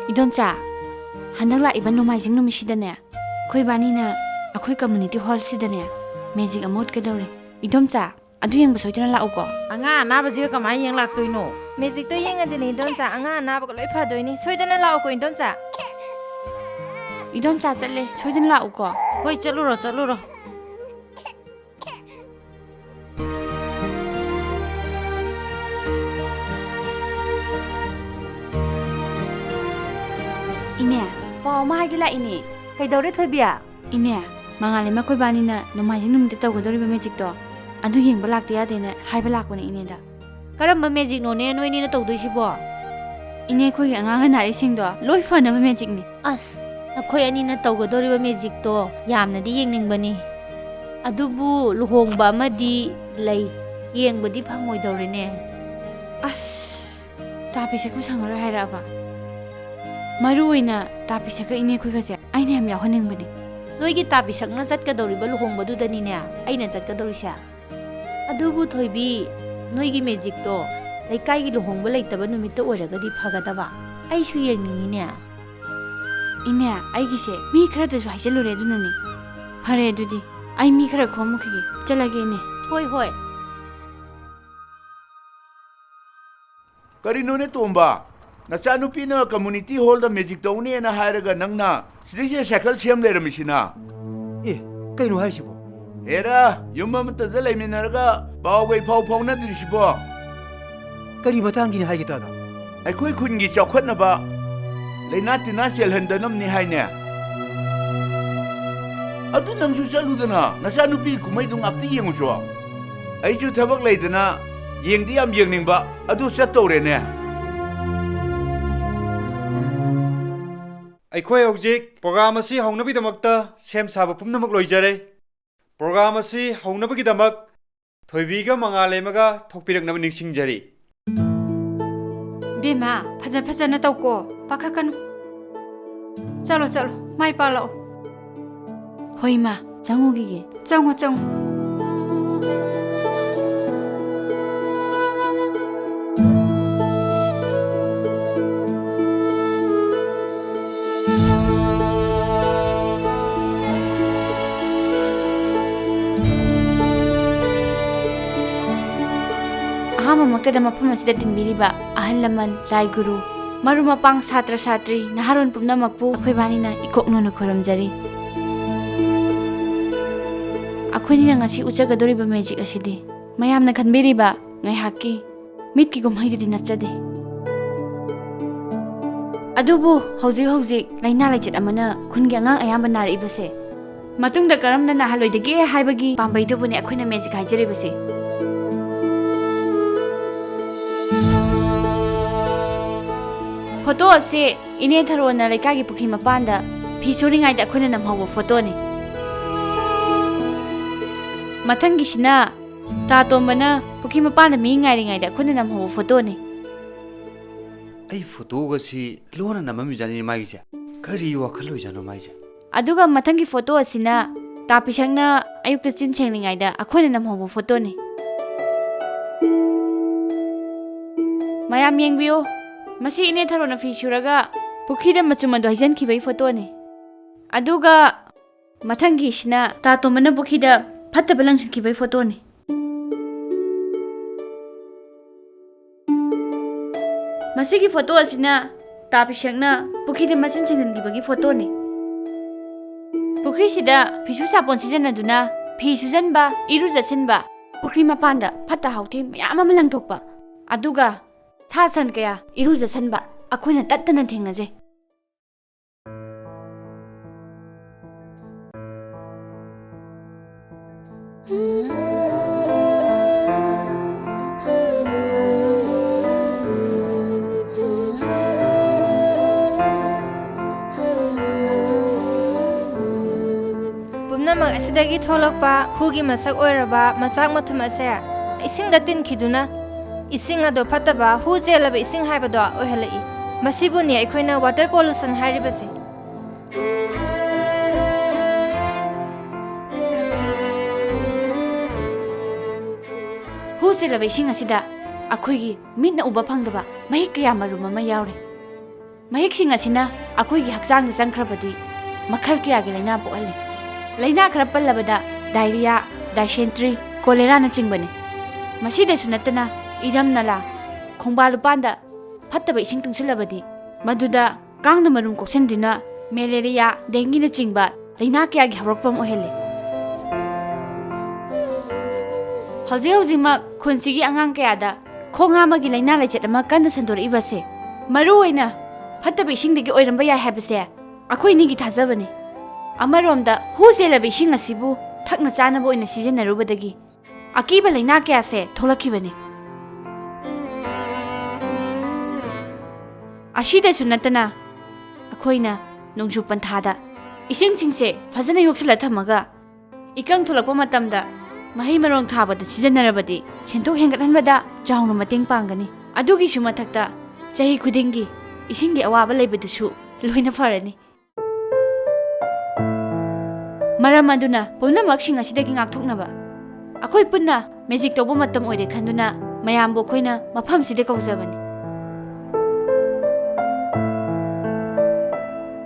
ꯏꯗꯣꯝꯆꯥ, ꯍꯟꯗꯛ ꯂꯥꯛꯏꯕ ꯅꯣꯡꯃꯥꯏꯖꯤꯡ ꯅꯨꯃꯤꯠꯁꯤꯗꯅꯦ, ꯑꯩꯈꯣꯏ ꯏꯕꯥꯅꯤꯅ ꯑꯩꯈꯣꯏ community hall ꯁꯤꯗꯅꯦ magic ꯑꯃ ꯎꯠꯀꯗꯧꯔꯤ꯫ ꯏꯗꯣꯝꯆꯥ, ꯑꯗꯨ ꯌꯦꯡꯕ ꯁꯣꯏꯗꯅ ꯂꯥꯛꯎꯀꯣ꯫ ꯑꯉꯥꯡ ꯑꯅꯥꯕꯁꯤꯒ ꯀꯃꯥꯏꯅ ꯌꯦꯡ ꯂꯥꯛꯇꯣꯏꯅꯣ? ꯃꯦꯖꯤꯛꯇꯣ ꯌꯦꯡꯉꯗꯤꯅꯦ, ꯏꯗꯣꯝꯆꯥ, ꯑꯉꯥꯡ ꯑꯅꯥꯕꯒ ꯂꯣꯏ ꯐꯗꯣꯏꯅꯤ꯫ ꯁꯣꯏꯗꯅ ꯂꯥꯛꯎꯀꯣ, ꯏꯗꯣꯝꯆꯥ꯫ ꯏꯗꯣꯝꯆꯥ ꯆꯠꯂꯦ, ꯁꯣꯏꯗꯅ ꯂꯥꯛꯎꯀꯣ꯫ ꯍꯣꯏ, ꯆꯠꯂꯨꯔꯣ, ꯆꯠꯂꯨꯔꯣ꯫ ꯏꯅꯦ, ꯄꯥꯎ ꯑꯃ ꯍꯥꯏꯒꯦ ꯂꯥꯛꯏꯅꯦ꯫ ꯀꯩꯗꯧꯔꯦ, ꯊꯣꯏꯕꯤ? ꯏꯅꯦ, ꯃꯉꯥꯜꯂꯩꯃ ꯑꯩꯈꯣꯏꯕꯥꯅꯤꯅ ꯅꯣꯡꯃꯥꯏꯖꯤꯡ ꯅꯨꯃꯤꯠꯇ ꯇꯧꯒꯗꯧꯔꯤꯕ ꯃꯦꯖꯤꯛꯇꯣ, ꯑꯗꯨ ꯌꯦꯡꯕ ꯂꯥꯛꯇ ꯌꯥꯗꯦꯅ ꯍꯥꯏꯕ ꯂꯥꯛꯄꯅꯦ ꯏꯅꯦꯗ꯫ ꯀꯔꯝꯕ ꯃꯦꯖꯤꯛꯅꯣꯅꯦ ꯅꯣꯏꯅꯤꯅ ꯇꯧꯗꯣꯏꯁꯤꯕꯣ? ꯏꯅꯦ, ꯑꯩꯈꯣꯏꯒꯤ ꯑꯉꯥꯡ ꯑꯅꯥꯔꯤꯁꯤꯡꯗꯣ ꯂꯣꯏ ꯐꯅꯕ ꯃꯦꯖꯤꯛꯅꯤ꯫ ꯑꯁ, ꯅꯈꯣꯏ ꯑꯅꯤꯅ ꯇꯧꯒꯗꯧꯔꯤꯕ ꯃꯦꯖꯤꯛꯇꯣ ꯌꯥꯝꯅꯗꯤ ꯌꯦꯡꯅꯤꯡꯕꯅꯤ, ꯑꯗꯨꯕꯨ ꯂꯨꯍꯣꯡꯕ ꯑꯃꯗꯤ ꯂꯩ, ꯌꯦꯡꯕꯗꯤ ꯐꯪꯉꯣꯏꯗꯧꯔꯤꯅꯦ꯫ ꯑꯁ, ꯇꯥ ꯄꯤꯁꯛꯄꯨ ꯁꯪꯉꯔꯣꯏ ꯍꯥꯏꯔꯛꯑꯕ? ꯃꯔꯨ ꯑꯣꯏꯅ ꯇꯥ ꯄꯤꯁꯛꯀ ꯏꯅꯦ ꯑꯩꯈꯣꯏꯒꯁꯦ ꯑꯩꯅ ꯌꯥꯝ ꯌꯥꯎꯍꯟꯅꯤꯡꯕꯅꯤ꯫ ꯅꯣꯏꯒꯤ ꯇꯥ ꯄꯤꯁꯛꯅ ꯆꯠꯀꯗꯧꯔꯤꯕ ꯂꯨꯍꯣꯡꯕꯗꯨꯗꯅꯤꯅꯦ ꯑꯩꯅ ꯆꯠꯀꯗꯧꯔꯤꯁꯦ꯫ ꯑꯗꯨꯕꯨ ꯊꯣꯏꯕꯤ, ꯅꯣꯏꯒꯤ ꯃꯦꯖꯤꯛꯇꯣ ꯂꯩꯀꯥꯏꯒꯤ ꯂꯨꯍꯣꯡꯕ ꯂꯩꯇꯕ ꯅꯨꯃꯤꯠꯇ ꯑꯣꯏꯔꯒꯗꯤ ꯐꯒꯗꯕ꯫ ꯑꯩꯁꯨ ꯌꯦꯡꯅꯤꯡꯉꯤꯅꯦ꯫ ꯏꯅꯦ, ꯑꯩꯒꯤꯁꯦ ꯃꯤ ꯈꯔꯗꯁꯨ ꯍꯥꯏꯖꯤꯜꯂꯨꯔꯦ, ꯑꯗꯨꯅꯅꯤ꯫ ꯐꯔꯦ, ꯑꯗꯨꯗꯤ ꯑꯩ ꯃꯤ ꯈꯔ ꯈꯣꯝꯃꯨꯈꯤꯒꯦ꯫ ꯆꯠꯂꯒꯦ, ꯏꯅꯦ꯫ ꯍꯣꯏ, ꯍꯣꯏ꯫ ꯀꯔꯤꯅꯣꯅꯦ ꯇꯣꯝꯕ? ꯅꯆꯥꯅꯨꯄꯤꯅ community hall ꯗ ꯃꯦꯖꯤꯛ ꯇꯧꯅꯦꯅ ꯍꯥꯏꯔꯒ ꯅꯪꯅ ꯁꯤꯗꯩꯁꯤꯗ ꯁꯥꯏꯀꯜ ꯁꯦꯝ ꯂꯩꯔꯝꯃꯤꯁꯤꯅ? ꯑꯦ, ꯀꯩꯅꯣ ꯍꯥꯏꯔꯤꯁꯤꯕꯣ? ꯍꯦꯔꯥ, ꯌꯨꯝ ꯑꯃꯠꯇꯗ ꯂꯩꯃꯤꯟꯅꯔꯒ ꯄꯥꯎꯒ ꯏꯐꯥꯎ ꯐꯥꯎꯅꯗ꯭ꯔꯤꯁꯤꯕꯣ? ꯀꯔꯤ ꯃꯇꯥꯡꯒꯤꯅꯤ ꯍꯥꯏꯒꯦ ꯇꯥꯗ? ꯑꯩꯈꯣꯏ ꯈꯨꯟꯒꯤ ꯆꯥꯎꯈꯠꯅꯕ, ꯂꯩꯅꯥ ꯇꯤꯟꯅꯥ ꯆꯦꯜꯍꯟꯗꯅꯕꯅꯤ ꯍꯥꯏꯅꯦ꯫ ꯑꯗꯨ ꯅꯪꯁꯨ ꯆꯠꯂꯨꯗꯅ, ꯅꯆꯥꯅꯨꯄꯤꯒꯤ ꯀꯨꯝꯍꯩꯗꯨ ꯉꯥꯛꯇ ꯌꯦꯡꯉꯨꯆꯣ꯫ ꯑꯩꯁꯨ ꯊꯕꯛ ꯂꯩꯗꯅ ꯌꯦꯡꯗꯤ ꯌꯥꯝ ꯌꯦꯡꯅꯤꯡꯕ, ꯑꯗꯨ ꯆꯠꯇꯧꯔꯦꯅꯦ꯫ ꯑꯩꯈꯣꯏ ꯍꯧꯖꯤꯛ program ꯑꯁꯤ ꯍꯧꯅꯕꯒꯤꯗꯃꯛꯇ ꯁꯦꯝ ꯁꯥꯕ ꯄꯨꯝꯅꯃꯛ ꯂꯣꯏꯖꯔꯦ꯫ Program ꯑꯁꯤ ꯍꯧꯅꯕꯒꯤꯗꯃꯛ ꯊꯣꯏꯕꯤꯒ ꯃꯉꯥꯂꯩꯃꯒ ꯊꯣꯛꯄꯤꯔꯛꯅꯕ ꯅꯤꯡꯁꯤꯡꯖꯔꯤ꯫ ꯕꯦꯝꯃ, ꯐꯖ ꯐꯖꯅ ꯇꯧꯀꯣ, ꯄꯥꯈꯠꯀꯅꯨ꯫ ꯆꯠꯂꯣ, ꯆꯠꯂꯣ, ꯃꯥꯏ ꯄꯥꯛꯂꯛꯑꯣ꯫ ꯍꯣꯏ, ꯏꯃꯥ, ꯆꯪꯉꯨꯈꯤꯒꯦ꯫ ꯆꯪꯉꯣ, ꯆꯪꯉꯣ꯫ ꯃꯐꯝ ꯑꯁꯤꯗ ꯇꯤꯟꯕꯤꯔꯤꯕ ꯑꯍꯜ ꯂꯃꯟ, ꯂꯥꯏ ꯒꯨꯔꯨ, ꯃꯔꯨꯞ ꯃꯄꯥꯡ, ꯁꯥꯇ꯭ꯔ ꯁꯥꯇ꯭ꯔꯤ, ꯅꯍꯥꯔꯣꯟ ꯄꯨꯝꯅꯃꯛꯄꯨ ꯑꯩꯈꯣꯏꯕꯥꯅꯤꯅ ꯏꯀꯣꯛ ꯅꯣꯟꯅ ꯈꯨꯔꯨꯝꯖꯔꯤ꯫ ꯑꯩꯈꯣꯏꯅꯤꯅ ꯉꯁꯤ ꯎꯠꯆꯒꯗꯧꯔꯤꯕ ꯃꯦꯖꯤꯛ ꯑꯁꯤꯗꯤ ꯃꯌꯥꯝꯅ ꯈꯟꯕꯤꯔꯤꯕ ꯉꯥꯏꯍꯥꯛꯀꯤ ꯃꯤꯠꯀꯤ ꯀꯨꯝꯍꯩꯗꯨꯗꯤ ꯅꯠꯆꯗꯦ꯫ ꯑꯗꯨꯕꯨ ꯍꯧꯖꯤꯛ ꯍꯧꯖꯤꯛ ꯂꯥꯏꯅꯥ ꯂꯥꯏꯆꯠ ꯑꯃꯅ ꯈꯨꯟꯒꯤ ꯑꯉꯥꯡ ꯑꯌꯥꯝꯕ ꯅꯥꯔꯛꯏꯕꯁꯦ, ꯃꯇꯨꯡꯗ ꯀꯔꯝꯅ ꯅꯥꯍꯜꯂꯣꯏꯗꯒꯦ ꯍꯥꯏꯕꯒꯤ ꯄꯥꯝꯕꯩꯗꯨꯕꯨꯅꯦ ꯑꯩꯈꯣꯏꯅ ꯃꯦꯖꯤꯛ ꯍꯥꯏꯖꯔꯤꯕꯁꯦ꯫ ꯐꯣꯇꯣ ꯑꯁꯦ ꯏꯅꯦ ꯊꯔꯣꯅ ꯂꯩꯀꯥꯏꯒꯤ ꯄꯨꯈ꯭ꯔꯤ ꯃꯄꯥꯟꯗ ꯐꯤ ꯁꯨꯔꯤꯉꯩꯗ ꯑꯩꯈꯣꯏꯅ ꯅꯝꯍꯧꯕ ꯐꯣꯇꯣꯅꯤ꯫ ꯃꯊꯪꯒꯤꯁꯤꯅ ꯇꯥ ꯇꯣꯝꯕꯅ ꯄꯨꯈ꯭ꯔꯤ ꯃꯄꯥꯟꯗ ꯃꯤ ꯉꯥꯏꯔꯤꯉꯩꯗ ꯑꯩꯈꯣꯏꯅ ꯅꯝꯍꯧꯕ ꯐꯣꯇꯣꯅꯤ꯫ ꯑꯩ ꯐꯣꯇꯣꯒꯁꯤ ꯂꯣꯟꯅ ꯅꯝꯃꯝꯃꯤꯖꯥꯠꯅꯤꯅꯦ ꯃꯥꯒꯤꯁꯦ꯫ ꯀꯔꯤ ꯋꯥꯈꯜ ꯑꯣꯏꯖꯥꯠꯅꯣ ꯃꯥꯏꯁꯦ? ꯑꯗꯨꯒ ꯃꯊꯪꯒꯤ ꯐꯣꯇꯣ ꯑꯁꯤꯅ ꯇꯥ ꯄꯤꯁꯛꯅ ꯑꯌꯨꯛꯇ ꯆꯤꯟ ꯁꯦꯡꯂꯤꯉꯩꯗ ꯑꯩꯈꯣꯏꯅ ꯅꯝꯍꯧꯕ ꯐꯣꯇꯣꯅꯤ꯫ ꯃꯌꯥꯝ ꯌꯦꯡꯕꯤꯌꯨ, ꯃꯁꯤ ꯏꯅꯦ ꯊꯔꯣꯅ ꯐꯤ ꯁꯨꯔꯒ ꯄꯨꯈ꯭ꯔꯤꯗ ꯃꯆꯨꯝ ꯑꯗꯨ ꯍꯩꯖꯤꯟꯈꯤꯕꯒꯤ ꯐꯣꯇꯣꯅꯤ꯫ ꯑꯗꯨꯒ ꯃꯊꯪꯒꯤꯁꯤꯅ ꯇꯥ ꯇꯣꯝꯕꯅ ꯄꯨꯈ꯭ꯔꯤꯗ ꯐꯠꯇꯕ ꯂꯪꯁꯤꯟꯈꯤꯕꯒꯤ ꯐꯣꯇꯣꯅꯤ꯫ ꯃꯁꯤꯒꯤ ꯐꯣꯇꯣ ꯑꯁꯤꯅ ꯇꯥ ꯄꯤꯁꯛꯅ ꯄꯨꯈ꯭ꯔꯤꯗ ꯃꯆꯤꯟ ꯆꯤꯡꯁꯤꯟꯈꯤꯕꯒꯤ ꯐꯣꯇꯣꯅꯤ꯫ ꯄꯨꯈ꯭ꯔꯤꯁꯤꯗ ꯐꯤꯁꯨ ꯁꯥꯄꯣꯟ ꯁꯤꯖꯤꯟꯅꯗꯨꯅ ꯐꯤ ꯁꯨꯖꯟꯕ, ꯏꯔꯨꯖꯁꯤꯟꯕ, ꯄꯨꯈ꯭ꯔꯤ ꯃꯄꯥꯟꯗ ꯐꯠꯇ ꯍꯥꯎꯊꯤ ꯃꯌꯥꯝ ꯑꯃ ꯂꯪꯊꯣꯛꯄ, ꯑꯗꯨꯒ ꯁꯥ ꯁꯟ ꯀꯌꯥ ꯏꯔꯨꯖꯁꯟꯕ ꯑꯩꯈꯣꯏꯅ ꯇꯠꯇꯅ ꯊꯦꯡꯅꯖꯩ꯫ ꯄꯨꯝꯅꯃꯛ ꯑꯁꯤꯗꯒꯤ ꯊꯣꯛꯂꯛꯄ ꯍꯨꯒꯤ ꯃꯁꯛ ꯑꯣꯏꯔꯕ ꯃꯆꯥꯛ ꯃꯊꯨꯝ ꯑꯁꯦ ꯏꯁꯤꯡꯗ ꯇꯤꯟꯈꯤꯗꯨꯅ ꯏꯁꯤꯡ ꯑꯗꯣ ꯐꯠꯇꯕ, ꯍꯨ ꯆꯦꯜꯂꯕ ꯏꯁꯤꯡ ꯍꯥꯏꯕꯗꯣ ꯑꯣꯏꯍꯜꯂꯛꯏ꯫ ꯃꯁꯤꯕꯨꯅꯤ ꯑꯩꯈꯣꯏꯅ water pollution ꯍꯥꯏꯔꯤꯕꯁꯦ꯫ ꯍꯨ ꯆꯦꯜꯂꯕ ꯏꯁꯤꯡ ꯑꯁꯤꯗ ꯑꯩꯈꯣꯏꯒꯤ ꯃꯤꯠꯅ ꯎꯕ ꯐꯪꯗꯕ ꯃꯍꯤꯛ ꯀꯌꯥ ꯃꯔꯨꯝ ꯑꯃ ꯌꯥꯎꯔꯤ꯫ ꯃꯍꯤꯛꯁꯤꯡ ꯑꯁꯤꯅ ꯑꯩꯈꯣꯏꯒꯤ ꯍꯛꯆꯥꯡꯗ ꯆꯪꯈ꯭ꯔꯕꯗꯤ ꯃꯈꯜ ꯀꯌꯥꯒꯤ ꯂꯥꯏꯅꯥ ꯄꯣꯛꯍꯜꯂꯤ꯫ ꯂꯥꯏꯅꯥ ꯈꯔ ꯄꯜꯂꯕꯗ diarrhea, dysentery, cholera ꯅꯆꯤꯡꯕꯅꯤ꯫ ꯃꯁꯤꯗꯁꯨ ꯅꯠꯇꯅ ꯏꯔꯝ ꯅꯂꯥ, ꯈꯣꯡꯕꯥꯜ ꯂꯨꯄꯥꯟꯗ ꯐꯠꯇꯕ ꯏꯁꯤꯡ ꯇꯨꯡꯁꯤꯜꯂꯕꯗꯤ ꯃꯗꯨꯗ ꯀꯥꯡꯅ ꯃꯔꯨꯝ ꯀꯣꯛꯁꯟꯗꯨꯅ ꯃꯦꯂꯦꯔꯤꯌꯥ, ꯗꯦꯡꯒꯤꯅꯆꯤꯡꯕ ꯂꯥꯏꯅꯥ ꯀꯌꯥꯒꯤ ꯍꯧꯔꯛꯐꯝ ꯑꯣꯏꯍꯜꯂꯤ꯫ ꯍꯧꯖꯤꯛ ꯍꯧꯖꯤꯛꯃꯛ ꯈꯨꯟꯁꯤꯒꯤ ꯑꯉꯥꯡ ꯀꯌꯥꯗ ꯈꯣꯡ ꯍꯥꯝꯕꯒꯤ ꯂꯥꯏꯅꯥ ꯂꯥꯏꯆꯠ ꯑꯃ ꯀꯟꯅ ꯁꯟꯗꯣꯔꯛꯏꯕꯁꯦ ꯃꯔꯨ ꯑꯣꯏꯅ ꯐꯠꯇꯕ ꯏꯁꯤꯡꯗꯒꯤ ꯑꯣꯏꯔꯝꯕ ꯌꯥꯏ ꯍꯥꯏꯕꯁꯦ ꯑꯩꯈꯣꯏ ꯑꯅꯤꯒꯤ ꯊꯥꯖꯕꯅꯤ꯫ ꯑꯃꯔꯣꯝꯗ ꯍꯨ ꯆꯦꯜꯂꯕ ꯏꯁꯤꯡ ꯑꯁꯤꯕꯨ ꯊꯛꯅ ꯆꯥꯅꯕ ꯑꯣꯏꯅ ꯁꯤꯖꯤꯟꯅꯔꯨꯕꯗꯒꯤ ꯑꯀꯤꯕ ꯂꯥꯏꯅꯥ ꯀꯌꯥꯁꯦ ꯊꯣꯛꯂꯛꯈꯤꯕꯅꯤ꯫ ꯑꯁꯤꯗꯁꯨ ꯅꯠꯇꯅ ꯑꯩꯈꯣꯏꯅ ꯅꯣꯡꯖꯨ ꯄꯟꯊꯥꯗ ꯏꯁꯤꯡꯁꯤꯡꯁꯦ ꯐꯖꯅ ꯌꯣꯛꯁꯤꯜꯂ ꯊꯝꯃꯒ ꯏꯀꯪ ꯊꯣꯛꯂꯛꯄ ꯃꯇꯝꯗ ꯃꯍꯩ ꯃꯔꯣꯡ ꯊꯥꯕꯗ ꯁꯤꯖꯤꯟꯅꯔꯕꯗꯤ ꯁꯦꯟꯊꯣꯛ ꯍꯦꯟꯒꯠꯍꯟꯕꯗ ꯆꯥꯎꯅ ꯃꯇꯦꯡ ꯄꯥꯡꯒꯅꯤ꯫ ꯑꯗꯨꯒꯤꯁꯨ ꯃꯊꯛꯇ ꯆꯍꯤ ꯈꯨꯗꯤꯡꯒꯤ ꯏꯁꯤꯡꯒꯤ ꯑꯋꯥꯕ ꯂꯩꯕꯗꯨꯁꯨ ꯂꯣꯏꯅ ꯐꯔꯅꯤ꯫ ꯃꯔꯝ ꯑꯗꯨꯅ ꯄꯨꯝꯅꯃꯛꯁꯤꯡ ꯑꯁꯤꯗꯒꯤ ꯉꯥꯛꯊꯣꯛꯅꯕ ꯑꯩꯈꯣꯏ ꯄꯨꯟꯅ ꯃꯦꯖꯤꯛ ꯇꯧꯕ ꯃꯇꯝ ꯑꯣꯏꯔꯦ ꯈꯟꯗꯨꯅ ꯃꯌꯥꯝꯕꯨ ꯑꯩꯈꯣꯏꯅ ꯃꯐꯝꯁꯤꯗ ꯀꯧꯖꯕꯅꯤ꯫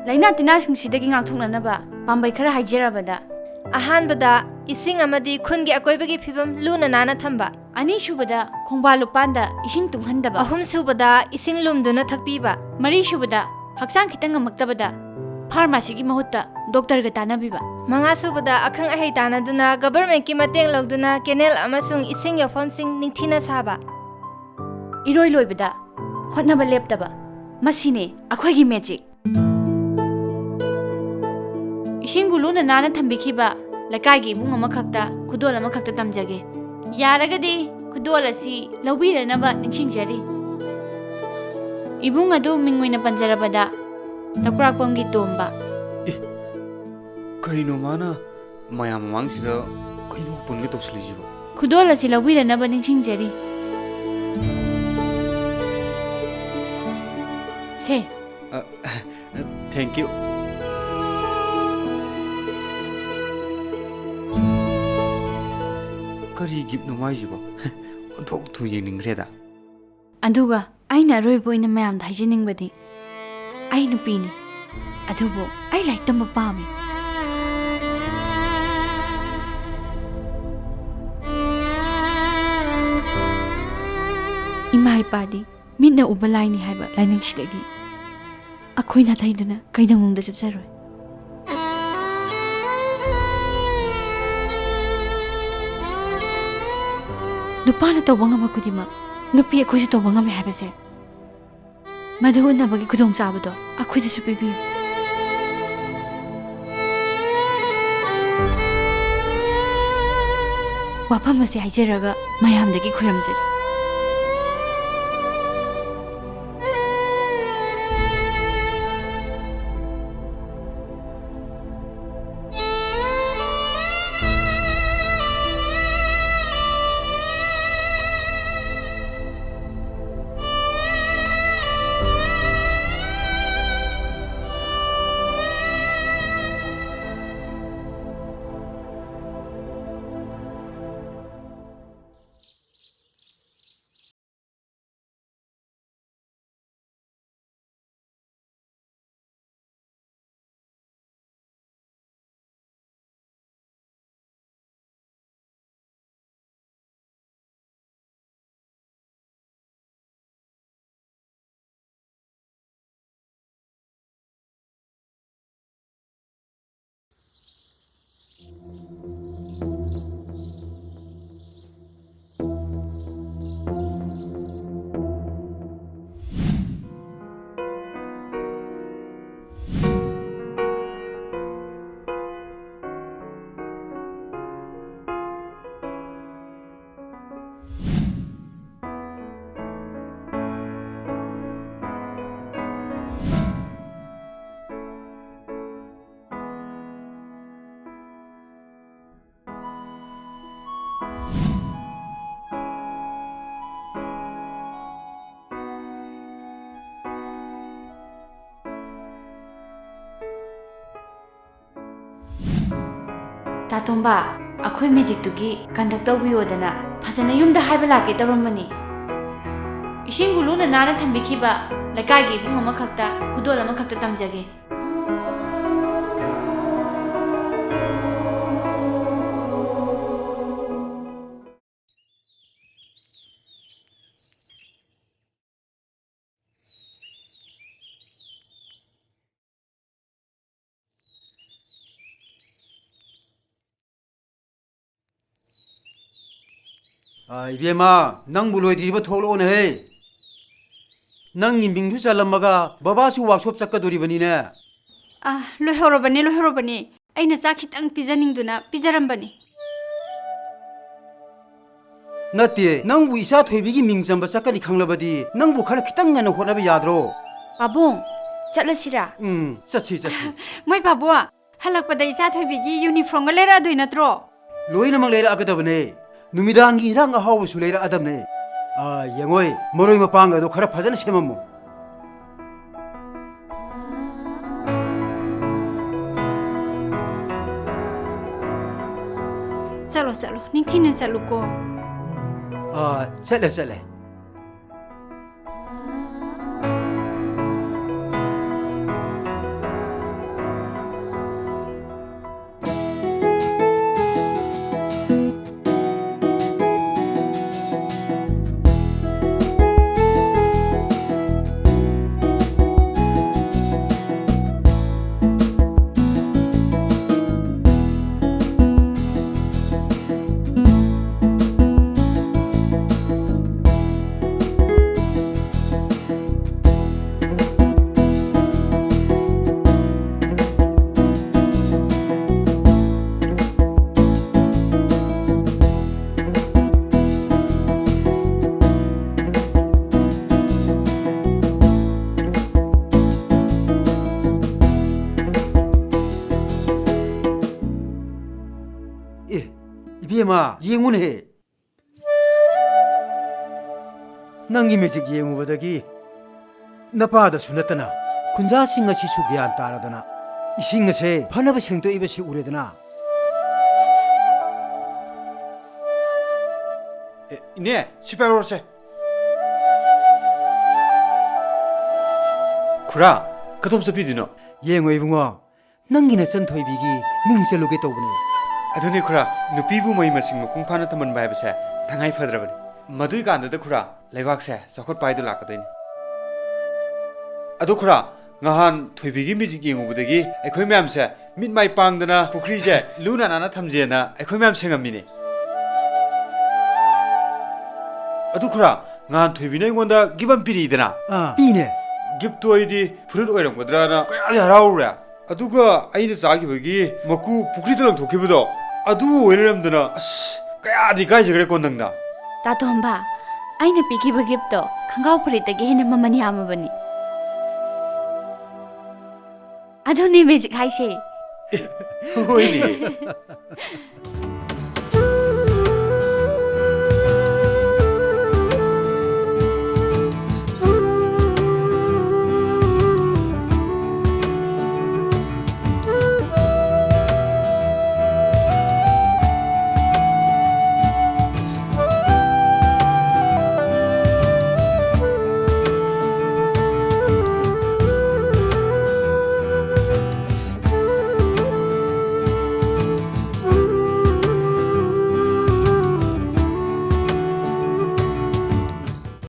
ꯂꯥꯏꯅꯥ ꯇꯤꯟꯅꯥꯁꯤꯡꯁꯤꯗꯒꯤ ꯉꯥꯛꯊꯣꯛꯅꯅꯕ ꯄꯥꯝꯕꯩ ꯈꯔ ꯍꯥꯏꯖꯔꯕꯗ, ꯑꯍꯥꯟꯕꯗ, ꯏꯁꯤꯡ ꯑꯃꯗꯤ ꯈꯨꯟꯒꯤ ꯑꯀꯣꯏꯕꯒꯤ ꯐꯤꯕꯝ ꯂꯨꯅ ꯅꯥꯟꯅ ꯊꯝꯕ꯫ ꯑꯅꯤꯁꯨꯕꯗ, ꯈꯣꯡꯕꯥꯜ ꯂꯨꯄꯥꯟꯗ ꯏꯁꯤꯡ ꯇꯨꯡꯍꯟꯗꯕ꯫ ꯑꯍꯨꯝꯁꯨꯕꯗ, ꯏꯁꯤꯡ ꯂꯨꯝꯗꯨꯅ ꯊꯛꯄꯤꯕ꯫ ꯃꯔꯤꯁꯨꯕꯗ, ꯍꯛꯆꯥꯡ ꯈꯤꯇꯪ ꯉꯝꯃꯛꯇꯕꯗ ꯐꯥꯔꯃꯥꯁꯤꯒꯤ ꯃꯍꯨꯠꯇ ꯗꯣꯛꯇꯔꯒ ꯇꯥꯟꯅꯕꯤꯕ꯫ ꯃꯉꯥꯁꯨꯕꯗ, ꯑꯈꯪ ꯑꯍꯩ ꯇꯥꯟꯅꯗꯨꯅ ꯒꯕꯔꯃꯦꯟꯠꯀꯤ ꯃꯇꯦꯡ ꯂꯧꯗꯨꯅ ꯀꯦꯅꯦꯜ ꯑꯃꯁꯨꯡ ꯏꯁꯤꯡ ꯌꯧꯐꯝꯁꯤꯡ ꯅꯤꯡꯊꯤꯅ ꯁꯥꯕ꯫ ꯏꯔꯣꯏ ꯂꯣꯏꯕꯗ ꯍꯣꯠꯅꯕ ꯂꯦꯞꯇꯕ꯫ ꯃꯁꯤꯅꯦ ꯑꯩꯈꯣꯏꯒꯤ ꯃꯦꯖꯤꯛ꯫ ꯏꯁꯤꯡꯕꯨ ꯂꯨꯅ ꯅꯥꯟꯅ ꯊꯝꯕꯤꯈꯤꯕ ꯂꯩꯀꯥꯏꯒꯤ ꯏꯕꯨꯡ ꯑꯃꯈꯛꯇ ꯈꯨꯗꯣꯜ ꯑꯃꯈꯛꯇ ꯇꯝꯖꯒꯦ꯫ ꯌꯥꯔꯒꯗꯤ ꯈꯨꯗꯣꯜ ꯑꯁꯤ ꯂꯧꯕꯤꯔꯅꯕ ꯅꯤꯡꯁꯤꯡꯖꯔꯤ꯫ ꯏꯕꯨꯡ ꯑꯗꯨ ꯃꯤꯡ ꯑꯣꯏꯅ ꯄꯟꯖꯔꯕꯗ, ꯂꯧꯀ꯭ꯔꯥꯛꯄꯝꯒꯤ ꯇꯣꯝꯕ꯫ ꯑꯦ, ꯀꯔꯤꯅꯣ ꯃꯥꯅ ꯃꯌꯥꯝ ꯃꯃꯥꯡꯁꯤꯗ ꯀꯩꯅꯣ ꯄꯨꯟꯒꯦ ꯇꯧꯁꯤꯜꯂꯤꯁꯤꯕꯣ? ꯈꯨꯗꯣꯜ ꯑꯁꯤ ꯂꯧꯕꯤꯔꯅꯕ ꯅꯤꯡꯁꯤꯡꯖꯔꯤ꯫ ꯁꯦ꯫ ꯑ, thank you꯫ ꯀꯔꯤ ꯒꯤꯐꯅꯣ ꯃꯥꯏꯁꯤꯕꯣ? ꯑꯣꯟꯊꯣꯛ ꯊꯨ ꯌꯦꯡꯅꯤꯡꯈ꯭ꯔꯦꯗ꯫ ꯑꯗꯨꯒ ꯑꯩꯅ ꯑꯔꯣꯏꯕ ꯑꯣꯏꯅ ꯃꯌꯥꯝꯗ ꯍꯥꯏꯖꯅꯤꯡꯕꯗꯤ, ꯑꯩ ꯅꯨꯄꯤꯅꯤ, ꯑꯗꯨꯕꯨ ꯑꯩ ꯂꯥꯏꯔꯤꯛ ꯇꯝꯕ ꯄꯥꯝꯃꯤ꯫ ꯏꯄꯥꯗꯤ ꯃꯤꯠꯅ ꯎꯕ ꯂꯥꯏꯅꯤ ꯍꯥꯏꯕ ꯂꯥꯏꯅꯤꯡꯁꯤꯗꯒꯤ ꯑꯩꯈꯣꯏ ꯅꯥꯊꯩꯗꯨꯅ ꯀꯩꯗꯧꯅꯨꯡꯗ ꯆꯠꯆꯔꯣꯏ꯫ ꯅꯨꯄꯥꯅ ꯇꯧꯕ ꯉꯝꯕ ꯈꯨꯗꯤꯡꯃꯛ ꯅꯨꯄꯤ ꯑꯩꯈꯣꯏꯁꯨ ꯇꯧꯕ ꯉꯝꯃꯦ ꯍꯥꯏꯕꯁꯦ ꯃꯗꯨ ꯎꯠꯅꯕꯒꯤ ꯈꯨꯗꯣꯡꯆꯥꯕꯗꯣ ꯑꯩꯈꯣꯏꯗꯁꯨ ꯄꯤꯕꯤꯌꯨ꯫ ꯋꯥꯐꯝ ꯑꯁꯤ ꯍꯥꯏꯖꯔꯒ ꯃꯌꯥꯝꯗꯒꯤ ꯈꯨꯔꯨꯝꯖꯔꯤ꯫ ꯇꯥꯇꯣꯝꯕ, ꯑꯩꯈꯣꯏ ꯃꯦꯖꯤꯛꯇꯨꯒꯤ ꯀꯟꯗꯛ ꯇꯧꯕꯤꯌꯣꯗꯅ ꯐꯖꯅ ꯌꯨꯝꯗ ꯍꯥꯏꯕ ꯂꯥꯛꯀꯦ ꯇꯧꯔꯝꯕꯅꯤ꯫ ꯏꯁꯤꯡꯕꯨ ꯂꯨꯅ ꯅꯥꯟꯅ ꯊꯝꯕꯤꯈꯤꯕ ꯂꯩꯀꯥꯏꯒꯤ ꯏꯕꯨꯡ ꯑꯃꯈꯛꯇ ꯈꯨꯗꯣꯜ ꯑꯃꯈꯛꯇ ꯇꯝꯖꯒꯦ꯫ ꯑ, ꯏꯕꯦꯝꯃ, ꯅꯪꯕꯨ ꯂꯣꯏꯗ꯭ꯔꯤꯕ ꯊꯣꯛꯂꯛꯑꯣꯅꯦꯍꯦ꯫ ꯅꯪꯒꯤ ꯃꯤꯡꯁꯨ ꯆꯜꯂꯝꯃꯒ ꯕꯕꯥꯁꯨ ꯋꯥꯛꯁꯣꯞ ꯆꯠꯀꯗꯣꯔꯤꯕꯅꯤꯅꯦ꯫ ꯑ, ꯂꯣꯏꯍꯧꯔꯕꯅꯤ, ꯂꯣꯏꯍꯧꯔꯕꯅꯤ꯫ ꯑꯩꯅ ꯆꯥꯛ ꯈꯤꯇꯪ ꯄꯤꯖꯅꯤꯡꯗꯨꯅ ꯄꯤꯖꯔꯝꯕꯅꯤ꯫ ꯅꯠꯇꯦ, ꯅꯪꯕꯨ ꯏꯆꯥ ꯊꯣꯏꯕꯤꯒꯤ ꯃꯤꯡ ꯆꯟꯕ ꯆꯠꯀꯅꯤ ꯈꯪꯂꯕꯗꯤ ꯅꯪꯕꯨ ꯈꯔ ꯈꯤꯇꯪ ꯉꯟꯅ ꯍꯣꯠꯅꯕ ꯌꯥꯗ꯭ꯔꯣ? ꯄꯥꯕꯨꯡ, ꯆꯠꯂꯁꯤꯔꯥ? ꯎꯝ, ꯆꯠꯁꯤ, ꯆꯠꯁꯤ꯫ ꯃꯣꯏ ꯄꯥꯕꯨꯡ, ꯍꯜꯂꯛꯄꯗ ꯏꯆꯥ ꯊꯣꯏꯕꯤꯒꯤ ꯌꯨꯅꯤꯐꯣꯔꯝꯒ ꯂꯩꯔꯛꯑꯗꯣꯏ ꯅꯠꯇ꯭ꯔꯣ? ꯂꯣꯏꯅꯃꯛ ꯂꯩꯔꯛꯑꯒꯗꯕꯅꯦ꯫ ꯅꯨꯃꯤꯗꯥꯡꯒꯤ ꯏꯟꯁꯥꯡ ꯑꯍꯥꯎꯕꯁꯨ ꯂꯩꯔꯛꯑꯗꯕꯅꯦ꯫ ꯑ, ꯌꯦꯡꯉꯣꯏ, ꯃꯔꯣꯏ ꯃꯄꯥꯡꯒꯗꯣ ꯈꯔ ꯐꯖꯅ ꯁꯦꯝꯃꯝꯃꯣ꯫ ꯆꯠꯂꯣ, ꯆꯠꯂꯣ, ꯅꯤꯡꯊꯤꯅ ꯆꯠꯂꯨꯀꯣ꯫ ꯑ, ꯆꯠꯂꯦ, ꯆꯠꯂꯦ꯫ ꯑꯦ, ꯏꯕꯦꯝꯃ, ꯌꯦꯡꯉꯨꯅꯦꯍꯦ꯫ ꯅꯪꯒꯤ ꯃꯦꯖꯤꯛ ꯌꯦꯡꯉꯨꯕꯗꯒꯤ ꯅꯄꯥꯗꯁꯨ ꯅꯠꯇꯅ ꯈꯨꯟꯖꯥꯁꯤꯡ ꯑꯁꯤꯁꯨ ꯒ꯭ꯌꯥꯟ ꯇꯥꯔꯗꯅ ꯏꯁꯤꯡ ꯑꯁꯦ ꯐꯅꯕ ꯁꯦꯡꯗꯣꯛꯏꯕꯁꯤ ꯎꯔꯦꯗꯅ꯫ ꯑꯦ, ꯏꯅꯦ, ꯁꯤ ꯄꯥꯏꯍꯧꯔꯣꯁꯦ꯫ ꯈꯨꯔꯥ, ꯀꯗꯣꯝ ꯆꯠꯄꯤꯗꯣꯏꯅꯣ? ꯌꯦꯡꯉꯣ ꯏꯕꯨꯡꯉꯣ, ꯅꯪꯒꯤ ꯅꯆꯟ ꯊꯣꯏꯕꯤꯒꯤ ꯃꯤꯡ ꯆꯜꯂꯨꯒꯦ ꯇꯧꯕꯅꯦ꯫ ꯑꯗꯨꯅꯤ ꯈꯨꯔꯥ, ꯅꯨꯄꯤꯕꯨ ꯃꯍꯩ ꯃꯁꯤꯡ ꯃꯄꯨꯡ ꯐꯥꯅ ꯇꯝꯍꯟꯕ ꯍꯥꯏꯕꯁꯦ ꯇꯉꯥꯏ ꯐꯗ꯭ꯔꯕꯅꯤ꯫ ꯃꯗꯨꯏ ꯀꯥꯟꯗꯨꯗ ꯈꯨꯔꯥ, ꯂꯩꯕꯥꯛꯁꯦ ꯆꯥꯎꯈꯠꯄ ꯍꯥꯏꯗꯨ ꯂꯥꯛꯀꯗꯣꯏꯅꯤ꯫ ꯑꯗꯣ ꯈꯨꯔꯥ, ꯉꯍꯥꯟ ꯊꯣꯏꯕꯤꯒꯤ ꯃꯦꯖꯤꯛ ꯌꯦꯡꯉꯨꯕꯗꯒꯤ ꯑꯩꯈꯣꯏ ꯃꯌꯥꯝꯁꯦ ꯃꯤꯠ ꯃꯥꯏ ꯄꯥꯡꯗꯅ ꯄꯨꯈ꯭ꯔꯤꯁꯦ ꯂꯨ ꯅꯥꯟꯅ ꯊꯝꯖꯦꯅ ꯑꯩꯈꯣꯏ ꯃꯌꯥꯝ ꯁꯦꯡꯉꯝꯃꯤꯅꯦ꯫ ꯑꯗꯨ ꯈꯨꯔꯥ, ꯉꯍꯥꯟ ꯊꯣꯏꯕꯤꯅ ꯑꯩꯉꯣꯟꯗ gift ꯑꯃ ꯄꯤꯔꯛꯏꯗꯅ? ꯑꯥ꯫ ꯄꯤꯅꯦ꯫ Gift ꯇꯣ ꯑꯩꯗꯤ ꯐꯨꯔꯤꯠ ꯑꯣꯏꯔꯝꯒꯗ꯭ꯔꯅ ꯀꯌꯥꯗꯤ ꯍꯔꯥꯎꯔꯨꯔꯦ꯫ ꯑꯗꯨꯒ ꯑꯩꯅ ꯆꯥꯈꯤꯕꯒꯤ ꯃꯀꯨ ꯄꯨꯈ꯭ꯔꯤꯗ ꯂꯪꯊꯣꯛꯈꯤꯕꯗꯣ, ꯑꯗꯨ ꯑꯣꯏ ꯂꯩꯔꯝꯗꯅ, ꯑꯁ, ꯀꯌꯥꯗꯤ ꯏꯀꯥꯏꯖꯈ꯭ꯔꯦꯀꯣ ꯅꯪꯗ꯫ ꯇꯥꯇꯣꯝꯕ, ꯑꯩꯅ ꯄꯤꯈꯤꯕ gift ꯇꯣ ꯈꯪꯒꯥꯎ ꯐꯨꯔꯤꯠꯇꯒꯤ ꯍꯦꯟꯅ ꯃꯃꯜ ꯌꯥꯝꯃꯕꯅꯤ꯫ ꯑꯗꯨꯅꯦ magic ꯍꯥꯏꯁꯦ꯫ ꯍꯣꯏꯅꯦ꯫